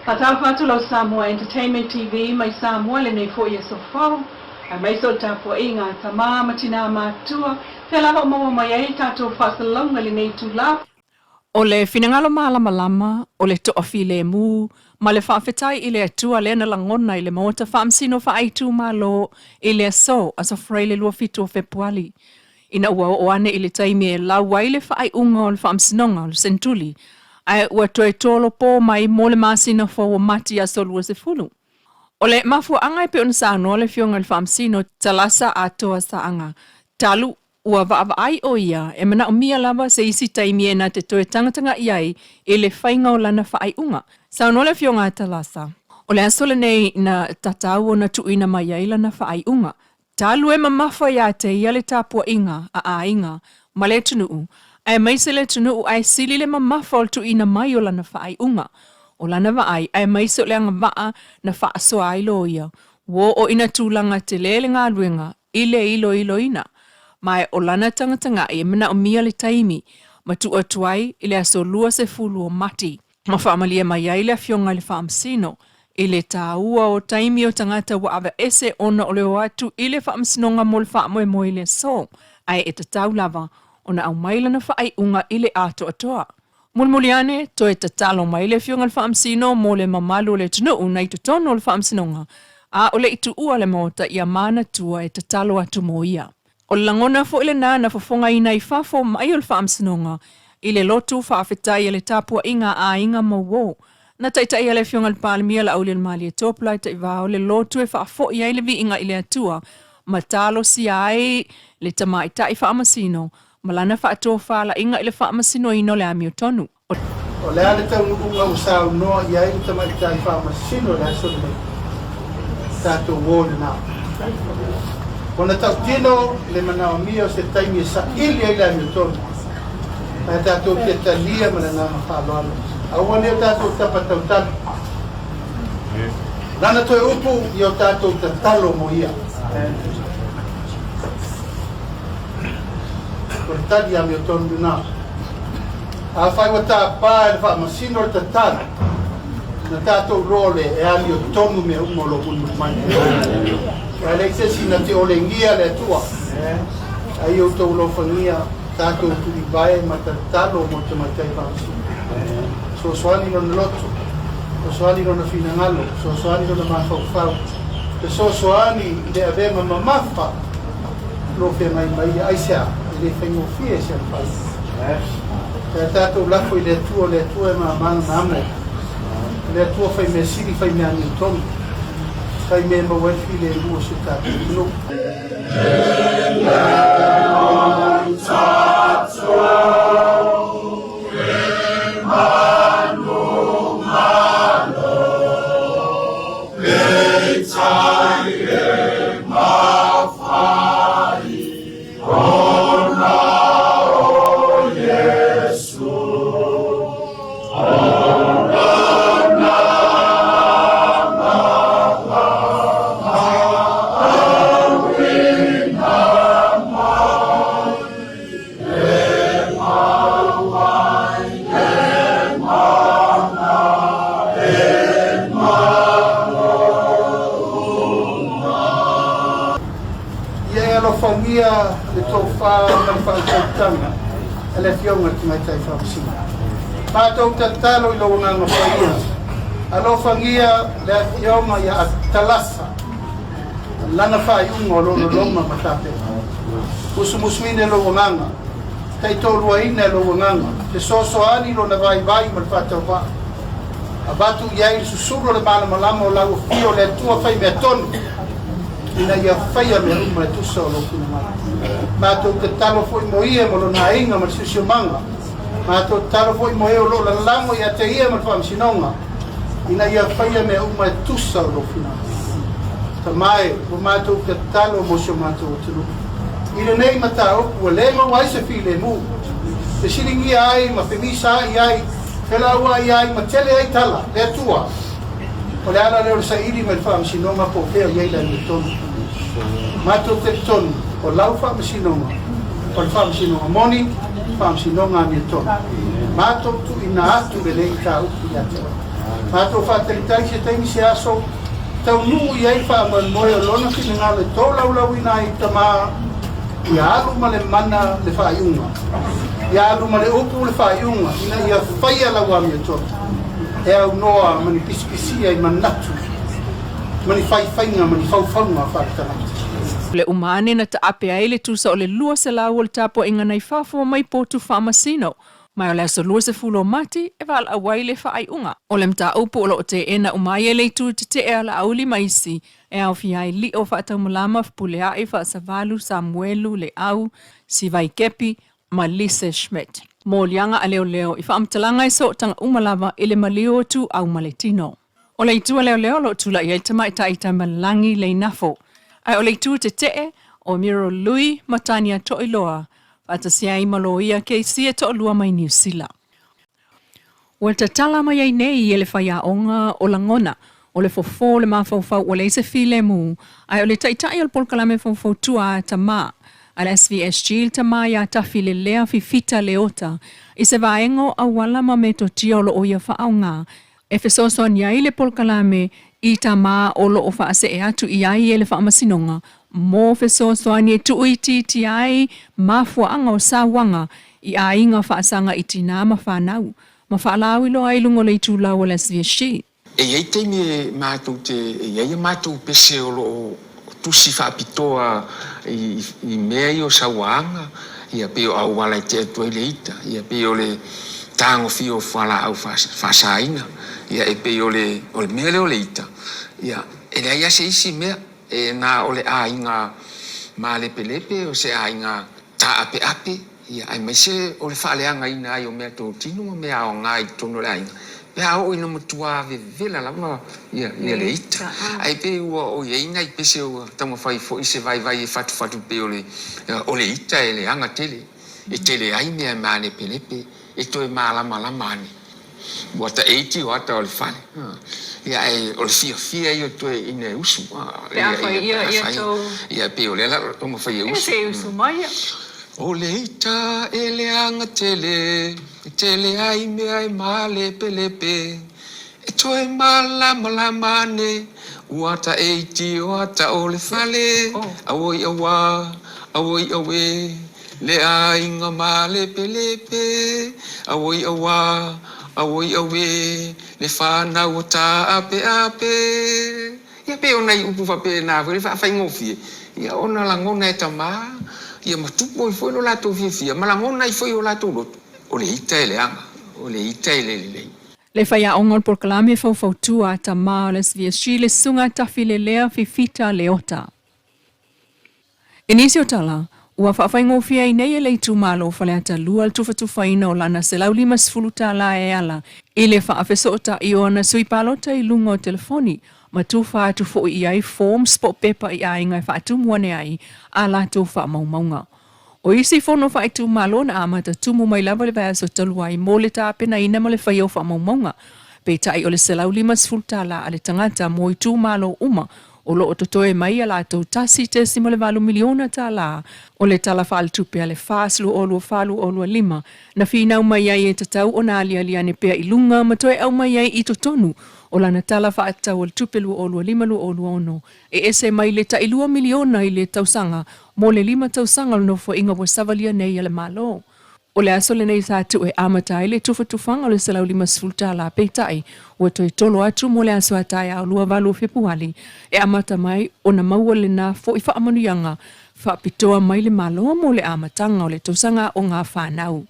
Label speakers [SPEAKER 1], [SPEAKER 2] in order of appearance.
[SPEAKER 1] Faatalofa atu lau Samoa Entertainment TV mai Samoa lenei foi aso fou, aemaise o le tapuaiga a tama ma tinā matutua, fea lava o maua mai ai tatou faasalalauga i lenei itula. O le finagalo malamalama, o le toafilemu, ma le faafetai i le Atua lea na lagona i le Maota Faamasino Faaitumalo i le aso, Aso Faraile 27 o Fepuali, ina ua oo ane i le taimi e lau ai le faaiuga o le Faamasinoga o le Senetuli, ae ua toe tolopo mai mo le masina fou o Mati aso 20. O le mafuaaga e pei ona saunoa le Afioga i le Faamasino Talasa Atoa Saaga, talu ua vaavaai ʻo ia e manaomia lava se isi taimi e na te toe tagatagai ai i le faiga o lana faaiuga. Saunoa le Afioga a Talasa, o le aso lenei na tatau ona tuuina mai ai lana faaiuga. Talu e mamafa iā te ia le tapuaiga a aiga ma le atunuu, aemaise le atunuu ae sili le mamafa o le tuuina mai o lana faaiuga, o lana vaai, aemaise o le agavaa na faasoa ai loia, ua oo ina tulaga tele le galuega i le iloiloina, ma o lana tagatagai e manaomia le taimi ma tuu atu ai i le aso 20 o Mati. Ma faamalie mai ai le Afioga i le Faamasino i le taua o taimi o tagata ua aveese ona o le o atu i le Faamasinoga mo le faamoemoe i le aso, ae e tatau lava ona aumai lana faaiuga i le atoatoa. Mulimuli ane, toe tatalo mai le Afioga i le Faamasino mo le mamalu o le atunuu na i totonu o le Faamasinoga, a o le i tuua le Maota ia manatua e tatalo atu mo ia. O le lagona foi lena na fofogaina i fafo mai o le Faamasinoga i le lotu faafetai a le tapuaiga a aiga ma uo. Na taitaia le Afioga i le Palemia Laaulialemalietoa Topolai Taivao le lotu e faafoi ai le viiga i le Atua ma talosia ai le tamaitai faamasino ma lana faatofalaiga i le faamasinoina o le amiotonu.
[SPEAKER 2] O le a le taunuuga ua saunoa i ai le Tamaitai Faamasino i le aso lenei? Tatou o lena. Ona tautino le manaomia o se taimi e saili ai le amiotonu, ae tatou te talia ma le agaga faaaloalo. Aua ne o tatou tapa tautalo. Lana toe upu ia o tatou tatalo mo ia. O le tali amiotonu lena. Afai ua tapa e le Faamasino le tatalo, na tatou iloa le e amiotonu mea uma o lo o mulimuli mai. Aua e leai se isi na te olegia le Atua. Ai ia outou alofagia tatou tulivae ma tatalo mo le tamaitai Faamasino. Fesoasoani lona loto, fesoasoani lona finagalo, fesoasoani lona mafaufau, fesoasoani i le avega mamafa o lo o feagai ma ia. Aisea? E le faigofie si ana fai. Ae tatou lafo i le Atua, o le Atua e mama lana amo. O le Atua fai mea sili, fai mea amiotonu, fai mea e maua ai le filemu o si o tatou atunuu. Ia e alofagia le tofa ma le faautautaga a le Afioga i le Tamaitai Faamasino. Matou tatalo i lou Agaga Paia, alofagia le Afioga ia Atalasa, lana faaiuga o lo o loloma ma tapena. Musumusuina e lou Agaga, taitoaluaina e lou Agaga, fesoasoani lona vaivai ma le faatauvaa. Avatu i ai le susulu o le malamalama o lau afio o le Atua fai mea tonu, ina ia faia mea uma e tusa o lou finagalo. Matou tatalo foi mo ia ma lona aiga ma le siosiomaga. Matou tatalo foi mo e o lo o lalago ia te ia ma le faamasinoga, ina ia faia mea uma e tusa o lou finagalo. Tama e, ua matou tatalo mo si o matou atunuu i lenei mataupu ua le maua ai se filemu, fesiligia ai ma femisaai ai, felauai ai ma tele ai tala, le Atua. O le ala lea o le saili mai le faamasinoga po o fea o i ai le amiotonu. Matou talitonu, o lau faamasinoga, o le faamasinoga moni, faamasinoga amiotonu. Matou tuuina atu lenei mataupu ia te oe. Matou faatalitali se taimi se aso taunuu i ai le faamoemoe o Lona finagalo e tolaulauina ai Tama ia alu ma le mana le faaiuga, ia alu ma le upu le faaiuga, ina ia faia lau amiotonu e aunoa ma ni pisipisia i manatu ma ni faifaiga ma ni faufauga faaletagata.
[SPEAKER 1] Le uma ane na taape ai le tusa o le 200 o le tapuaiga nai fafo mai potu faamasino. Mai o le aso 20 o Mati e valaau ai le faaiuga. O le mataupu o lo o teena uma ai e le itu tetee a Laauli ma isi e aofia ai Lio Faataumalama, Fepuleai, Faasavalu, Samuelu, Leau, Sivai Kepi ma Lise Schmidt. Moliaga a leoleo i faamatalaga i sootaga uma lava i le maliu o Ituau ma le Tino. O le itu a leoleo o lo o tulai ai le tamaitai Taimalelagi Leinafo, ae o le itu tetee o Muriel Lui ma Tania Toiloa faatasi ai ma loia Casey e toalua mai Niu Sila. Ua tatala mai ai nei e le faiaoga o lagona o le fofo o le mafaufau ua leai se filemu, ae o le taitai o le polokalame faufautua a tama a le SVSG le tama ia Tafilelea Fifita Leota i se vaega o auala ma metotia o lo o ia faaaoga e fesoasoani ai le polokalame i tama o lo o faasee atu i ai e le Faamasinoga mo fesoasoani e tuuitiitia ai mafuaaga o sauaga i aiga faasaga i tinā ma fanau, ma faalauiloa ai i luga o le itulau o le SVSG.
[SPEAKER 3] E i ai taimi e matou te, e i ai a matou pese o lo o tusi faapitoa i mea ia o sauaga, ia pei o auala e tea atu ai le ita, ia pei o le tagofia o fualaau faasaina, ia e pei o le, o le mea lea o le ita, ia e leai lava se isi mea, e na o le aiga malepelepe o se aiga taapeape, ia aemaise o le faaleagaina ai o meatotino ma mea aoga i totonu o le aiga, pe a oo ina matua vevela lava ia le ita. Ae pei ua o i ai nai pese ua taumafai foi se vaivai e fatufatu pei o le o le ita e leaga tele, e tele ai mea e malepelepe, e toe malamalama ane. Ua taeiti o ata o le fale, ia ae o le fiafia ia o toe ina e usu.
[SPEAKER 1] Pe a fai ia ia tou.
[SPEAKER 3] Ia pei o lea la taumafai e usu.
[SPEAKER 1] E se usu mai ia.
[SPEAKER 3] O le ita e leaga tele, e tele ai mea e malepelepe, E toe malamalama ane, ua taeiti o ata o le fale, Auoi auā, auoi auē, le aiga malepelepe, Auoi auā, auoi auē, le fanau o taapeape. Ia pei o nai upu faapena foi le faafaigofie, ia ona lagona e tama, ia ma tupu ai foi lo latou fiafia ma lagona ai foi o latou loto, o le ita e leaga, o le ita e le lelei.
[SPEAKER 1] Le faiaoga o le polokalame faufautua a tama o le SVSG le Susuga Tafilelea Fifita Leota. I nisi o tala, ua faafaigofie ai nei e le itumalo o Faleata 2 le tufatufaina o lana $150 e ala i le faafesootai o ana sui palota i luga o telefoni ma tufa atu foi i ai forms po o pepa i aiga e faatumu ane ai a latou faamaumauga. O isi fono faaitumalo na amata tumu mai lava i le vaiaso talu ai mo le tapenaina ma le faia o faamaumauga. Peitai o le $150 a le tagata mo itumalo uma o lo o totoe mai a latou $1.8 miliona o le Tala Faaletupe a le FAS 2024/2025 na finau mai ai e tatau ona aliali ane pea i luga ma toe aumai ai i totonu o lana Tala Faatatau o le Tupe 2025/2026 e ese mai le tai $2 miliona i le tausaga mo le lima tausaga o le Nofoaiga ua savalia nei a le Malo. O le aso lenei sa tuu e amata ai le tufatufaga o le $150, peitai, ua toe tolo atu mo le aso a taeao 28 o Fepuali e amata mai ona maua lena foi faamanuiaga faapitoa mai le Malo mo le amataga o le tausaga aoga fanau.